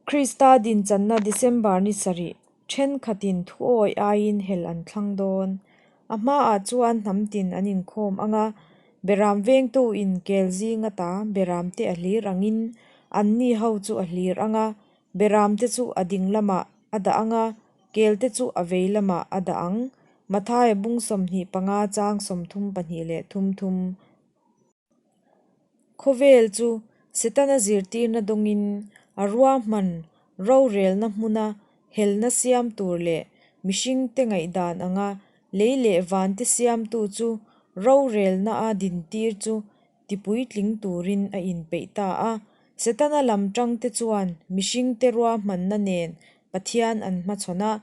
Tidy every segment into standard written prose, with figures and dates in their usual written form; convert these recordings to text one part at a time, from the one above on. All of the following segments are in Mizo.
Krista dinchanna December ni sarih, thenkhatin thuawi aiin hel an thlang dawn. A hmaah chuan hnam tin an inkhawm ang a, beram vengtuin kel zing ata beramte a hlir angin anni ho chu a hlir ang a, beramte chu a ding lamah a dah ang a, kelte chu a vei lamah a dah ang. Mathaia bung 25 chang 32 leh 3 thum. Khawvel chu Setana zirtirna dawngin a ruahman rorelna hmuna helna siam tur leh mihringte ngaihdan anga lei leh vante siamtu chu rorelna a dintir chu tipuitling turin a inpeih ta a. Setana lam tangte chuan mihringte ruahmanna nen Pathian an hmachhawn a,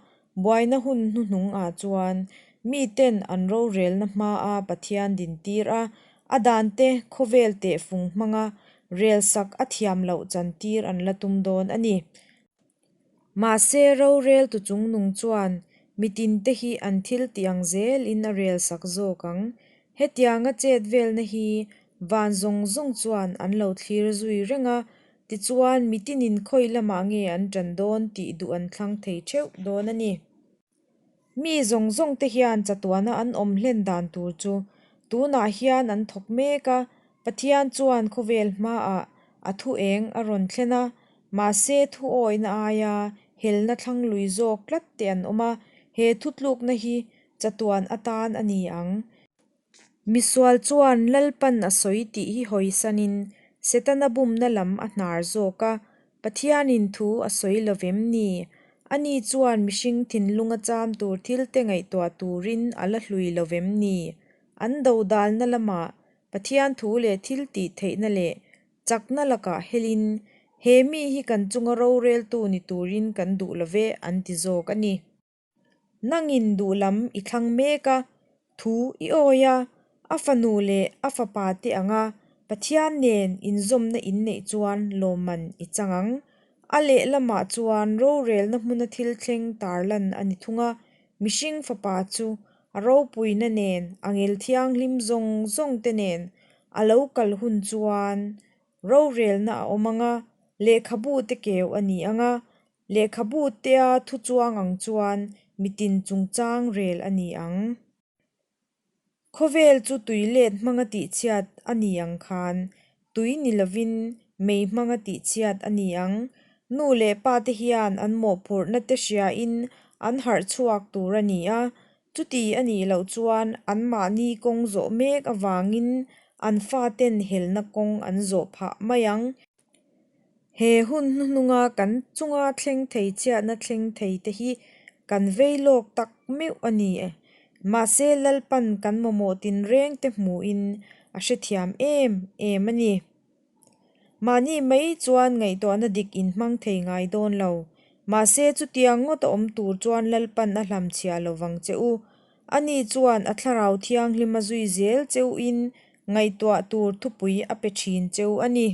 Buaina hun hnuhnung ah chuan miten an rorelna hma a Pathian dintir a, a dante khawvel tehfung hmanga rel sak a thiam loh chantir an la tum dawn a ni. Mahse roreltu chungnung chuan mitinte hi an thil tih ang zelin a rel sak zawk ang. Hetianga chet velna hi van zawng zawng chuan an lo thlir zui reng a, Tichuan, mitinin khawi lamah nge an ṭan dawn tih duh an thlang thei ṭheuh dawn a ni. Mi zawng zawng te hian chatuana an awm hlen dan tur chu tunah hian an thawk mek a, Pathian chuan khawvel hmaah a thu eng a rawn thlen a, mahse thu awihna aia helna thlang lui zawk tlat te an awm a, he thutlukna hi chatuan atan a ni ang. Misual chuan Lalpan a sawi tih hi hawisanin Setana bumna lam a hnar zawk a, Pathianin thu a sawi lo vem ni? Ani chuan mihring thinlunga cham tur thilte ngaihtuah turin a la hlui lo vem ni? An dodalna lamah Pathian thu leh thil tih theihna leh chakna lakah helin, He mi hi kan chunga roreltu ni turin kan duh lo ve, an ti zawk a ni. Nangin duhlam i thlang mek a, thu i awi a, a fanu leh a fapa te anga Pathian nen inzawmna in neih chuan lawmman i chang ang. A lehlamah chuan rorelna hmuna thil thleng tarlan a ni thung a, mihring fapa chu a ropuina nen angel thianghlim zawng zawng te nen a lo kal hun chuan rorelna a awm ang a, lehkhabu te keu a ni ang a, Lehkhabu tea thu chuang ang chuan mitin chungchang rel a ni ang. Khawvel chu tui let hmanga tihchhiat a ni ang khan tui ni lovin mei hmanga tihchhiat a ni ang. Nu leh pa te hian an mawhphurhna te hriain an harh chhuak tur a ni a, chuti a nih loh chuan anmahni kawng zawh mek avangin an faten helna kawng an zawh phah mai ang. He hun hnuhnunga kan chunga thleng thei chhiatna thleng thei te hi kan vei lawk tak meuh a ni e. Mahse Lalpan kan mamawh tinreng te hmuhin a hrethiam em em a ni. Mahni mai chuan ngaihtuahna dik inhmang thei ngai dawn lo. Mahse chutiang ngawt a awm tur chuan Lalpan a hlamchhiah lovang che u. Ani chuan a thlarau thianghlim a zui zel cheu in ngaihtuah tur thupui a pe thin cheu a ni.